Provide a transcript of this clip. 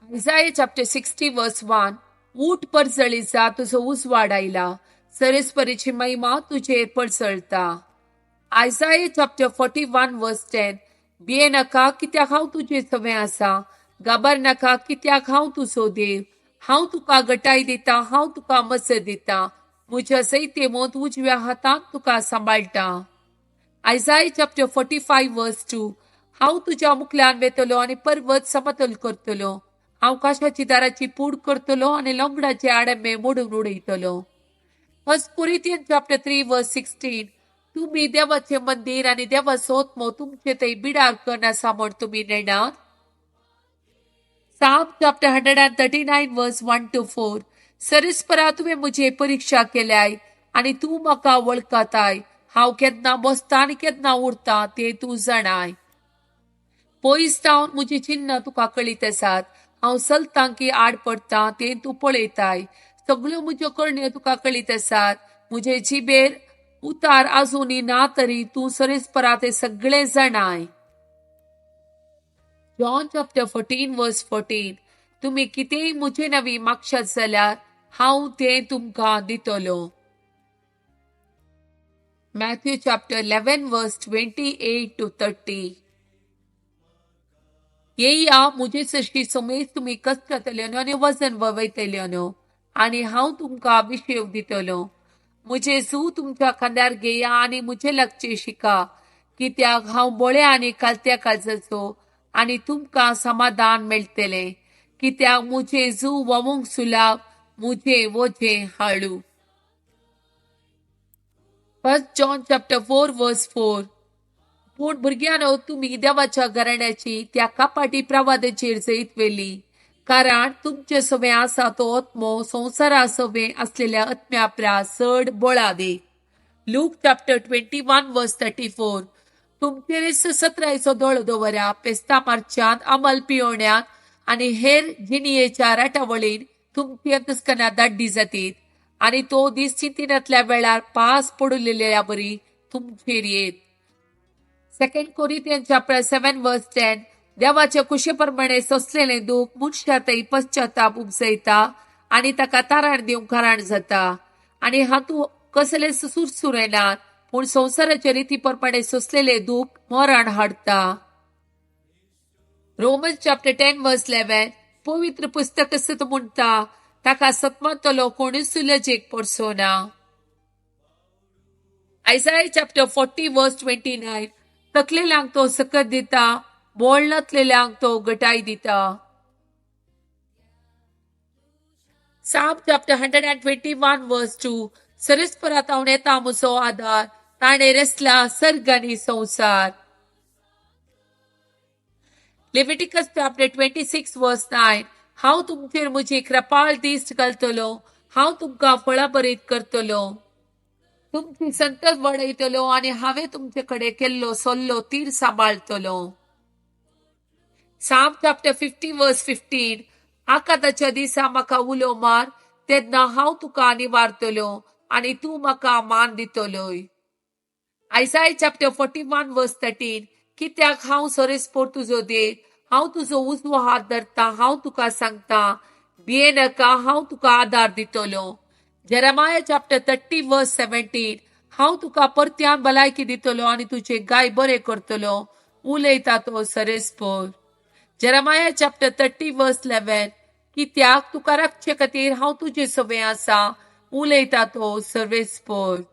Isaiah chapter 60 verse 1. ऊठ परजळी जा, तुजो उजवाड आयला, सरेस्परीची महिमा तुजेर परजळता. Isaiah chapter 41 verse 10. भिये नाका, कित्याक हांव तुजे सवें आसा, घाबर नाका, कित्याक हांव तुजो देव. हांव तुका गटाय दिता, हांव तुका मजत दिता, म्हज्या जैतेवंत उजव्या हातांत तुका सांबाळटा. Isaiah chapter 45 verse 2. हांव तुज्या मुखल्यान वेतलो आनी पर्वत समतोल करतलो, हांव काशाची दाराची पूड करतलो आनी लोंगडाचे आडमे मोडून उडयतलो. First Corinthian chapter 3 verse 16. तुमी देवाचे मंदिर आनी देवाचो आत्मो तुमचे थंय बिडार करून आसा म्हण तुमी नेणात. Psalm chapter 139 verse 1 to 4. सरेस्परा तुवें म्हजी परिक्षा केल्याय आनी तूं म्हाका वळखताय. हांव केन्ना बसता आनी केन्ना उरता तें तूं जाणाय. पयस जावन म्हजी चिन्नां तुका कळीत आसात. हांव चलतां की आड पडटा तें तूं पळयताय. सगळ्यो म्हज्यो करण्यो तुका कळीत आसात. म्हजे जिबेर उतार आजुनूय ना तरी तूं सरेस्परा ते सगळे जाणाय. John chapter 14 verse 14. तुमी कितेंय म्हजे नांवी मागशात जाल्यार हांव तें तुमकां दितलो. Matthew chapter 11 verse 28 to 30. येया म्हजे सरशी समेज तुमी कश्टातले आनी वजन ववयतले न्हू आनी हांव तुमकां विशेव दितलो. म्हजें जू तुमच्या खांद्यार घेया आनी म्हजे लागचें शिका, कित्याक हांव बोळ्या आनी कालत्या काळजाचो आनी तुमकां समाधान मेळटलें. कित्याक म्हजें जू व्हांवूंक सुलाभ, म्हजें वजें हाळू. First John chapter 4 verse 4. पूण भुरग्यांनो, तुमी देवाच्या घराण्याची त्या कपाटी प्रवादाचेर जैत व्हेली, कारण तुमचे सवें आसा तो आत्मो संवसारा सवें आसलेल्या आत्म्या परस चड बळादीक. Luke chapter 21 verse 34. तुमचेर सत्रायचो दोळो दवरा, पेस्ता मारच्यांत, अमल पियोण्यात आनी हेर जिणयेच्या राटावळीन तुमची अंतस्कना दाड्डी जातीत आनी तो दीस चिंतिनातल्या वेळार पास पडुलेल्या बरी तुमचेर येत. Second Corinthian chapter 7 verse 10. देवाच्या कुशे प्रमाणे सोंसलेलें दूख मनशातय पश्चाताप उपजयता आनी ताका तारण दिवंक कारण जाता आनी हातूंत कसलेच सुरसूर येनात, पूण संवसाराच्या रिती प्रमाणे सोंसलेलें दूख मरण हाडटा. Romans chapter 10 verse 11. पवित्र पुस्तक आसा म्हणटा, ताका सतमातलो कोणूच लजेक पडचो ना. Isaiah chapter 40 verse 29. थकलेल्यांक तो सकत दिता, बोळ नातलेल्यांक तो गटाय दिता. Psalm chapter 121 verse 2. सरेस्परात हांव येता म्हजो आदार, ताणें रचला सर्ग आनी संवसार. Leviticus chapter 26 verse 9. हांव तुमचेर म्हजी कृपाळ दिश्ट घालतलो, हांव तुमकां फळाभरीत करतलो, तुमची संतत वाडयतलो आनी हांवें तुमचे कडेन केल्लो सल्लो तीर सांबाळतलो. Psalm chapter 50 verse 15. आकाताच्या दिसा म्हाका उलो मार, तेन्ना हांव तुका निवारतलो आनी तूं म्हाका मान दितलोय. Isaiah chapter 41 verse 13. कित्याक हांव सरेस्पोर तुजो देव, हांव तुजो उजवो हात धरता, हांव तुका सांगता, भिये नाका, हांव तुका आदार दितलो. Jeremiah chapter 30 verse 17. हांव तुका परत्यान भलायकी दितलो आनी तुजे गाय बरे करतलो, उलयता तो सरेस्पोर. Jeremiah chapter 30 verse 11. कित्याक तुका राखचे खातीर हांव तुजे सवें आसा, उलयता तो सर्वेस्पोर.